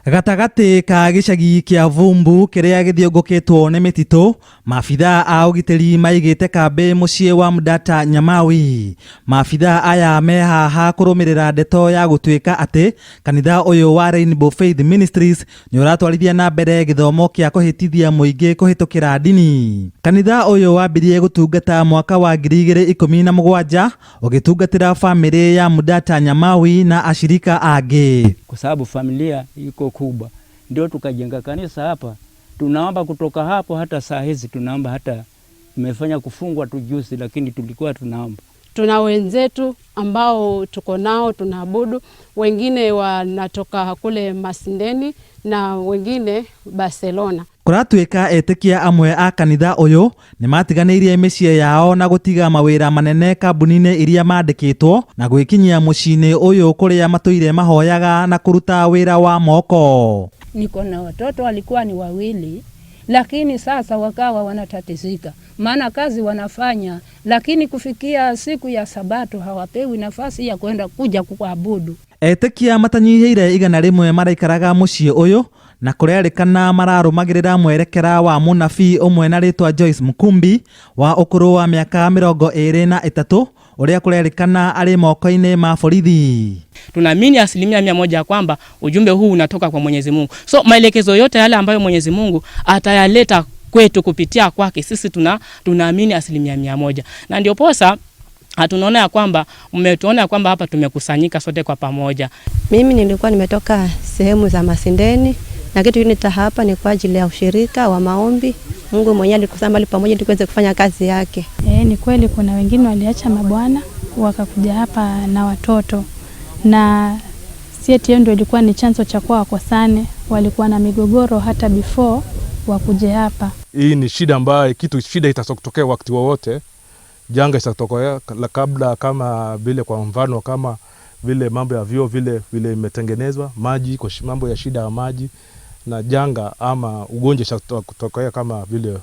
Gatagatĩ ka gĩcagi kĩa Vumbu kĩrĩa gĩthiũngũkĩtwo nĩ mĩtitũ, maabithaa a ũgitĩri maigĩte kambĩ mũciĩ wa Mdata Nyamawi. Maabithaa aya me haha kũrũmĩrĩra ndeto ya gũtuĩka atĩ kanitha ũyũ wa Rainbow Faith Ministries nĩ ũratwarithia na mbere gĩthomo kĩa kũhĩtithia mũingĩ kũhĩtũkĩra ndini. Kanitha ũyũ wambirie gũtungata mwaka wa 2017 ũgĩtungatĩra bamĩrĩ ya Mdata Nyamawi na ashirika angĩ. Kwa sababu familia iko kubwa, ndio tukajenga kanisa hapa. Tunaomba kutoka hapo hata saa hizi tunaomba, hata tumefanya kufungwa tu juzi, lakini tulikuwa tunaomba. Tuna wenzetu ambao tuko nao tunaabudu, wengine wanatoka kule Masindeni na wengine Barcelona. Kũratuĩka etĩkia amwe a kanitha ũyũ nĩ matiganĩirie mĩciĩ yao na gũtiga mawĩra manene kambuni-inĩ iria mandĩkĩtwo na gwĩkinyia mũciĩ-inĩ ũyũ kũrĩa matũire mahoyaga na kũruta wĩra wa moko. Niko na watoto walikuwa ni wawili, lakini sasa wakawa wanatatizika, maana kazi wanafanya, lakini kufikia siku ya Sabato hawapewi nafasi ya kwenda kuja kuabudu. Etĩkia matanyihĩire 100 maraikaraga mũciĩ ũyũ na kũrerĩkana mararũmagĩrĩra mwerekera wa mũnabii ũmwe na rĩtwa Joyce Mkumbi wa ũkũrũ wa mĩaka 23 ũrĩa kũrerĩkana arĩ moko-inĩ ma borithi. Tunaamini 100% ya kwamba ujumbe huu unatoka kwa Mwenyezi Mungu. So maelekezo yote yale ambayo Mwenyezi Mungu atayaleta kwetu kupitia kwake sisi tunaamini 100%. Na ndio posa tunaona ya kwamba mmetuona ya kwamba hapa tumekusanyika sote kwa pamoja. Mimi nilikuwa nimetoka sehemu za Masindeni na kitu nita hapa ni kwa ajili ya ushirika wa maombi. Mungu mwenyewe alikusanya mahali pamoja ili tuweze kufanya kazi yake. Ni kweli kuna wengine waliacha mabwana wakakuja hapa na watoto, na si eti hiyo ndio ilikuwa ni chanzo cha kuwa wakosane. Walikuwa na migogoro hata before wakuje hapa. Hii ni shida ambayo kitu shida itatokea wakati wowote, janga itatokea kabla, kama vile kwa mfano kama vile mambo ya vyoo vile vile imetengenezwa maji, kwa mambo ya shida ya maji na janga ama ugonjwa itatokea kama vile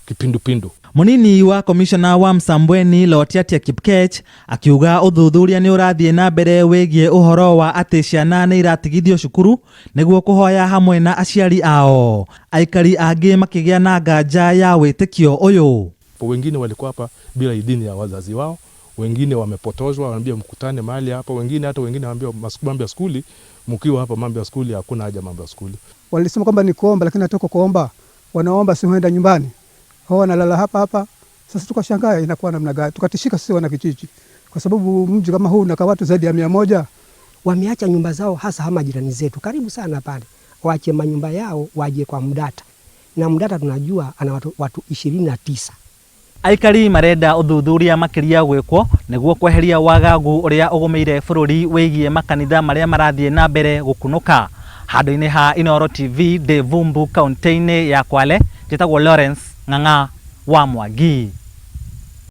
kipindupindu. Munini wa komishona wa Msambweni Lotiatia Kipkech akiuga ũthuthuria nĩ ũrathiĩ na mbere wĩgiĩ ũhoro wa atĩ ciana nĩ iratigithio cukuru nĩguo kũhoya hamwe na aciari ao. Aikari angĩ makĩgĩa na nganja ya wĩtĩkio ũyũ. Wengine walikuwa hapa bila idhini ya wazazi wao, wengine wamepotozwa, wanaambia mkutane mahali hapa, wengine hata wengine wanaambia mambo ya skuli, mkiwa hapa mambo ya skuli hakuna haja mambo ya skuli. Walisema kwamba ni kuomba, lakini hatoka kuomba, wanaomba si huenda nyumbani, hao wanalala hapa hapa. Sasa tukashangaa inakuwa namna gani, tukatishika sisi wana kijiji, kwa sababu mji kama huu unakaa watu zaidi ya 100. Wameacha nyumba zao, hasa hama jirani zetu karibu sana pale, waache manyumba yao waje kwa Mdata, na Mdata tunajua ana watu 29. Aikari marenda ũthuthuria makĩria gwĩkwo nĩguo kweheria wagagu ũrĩa ũgũmĩire bũrũri wĩgiĩ makanitha marĩa marathiĩ na mbere gũkunũka. Handũ-inĩ ha Inooro TV ndĩ Vumbu kaunti-inĩ ya Kwale, njĩtagwo Lawrence Ng'ang'a wa Mwangi.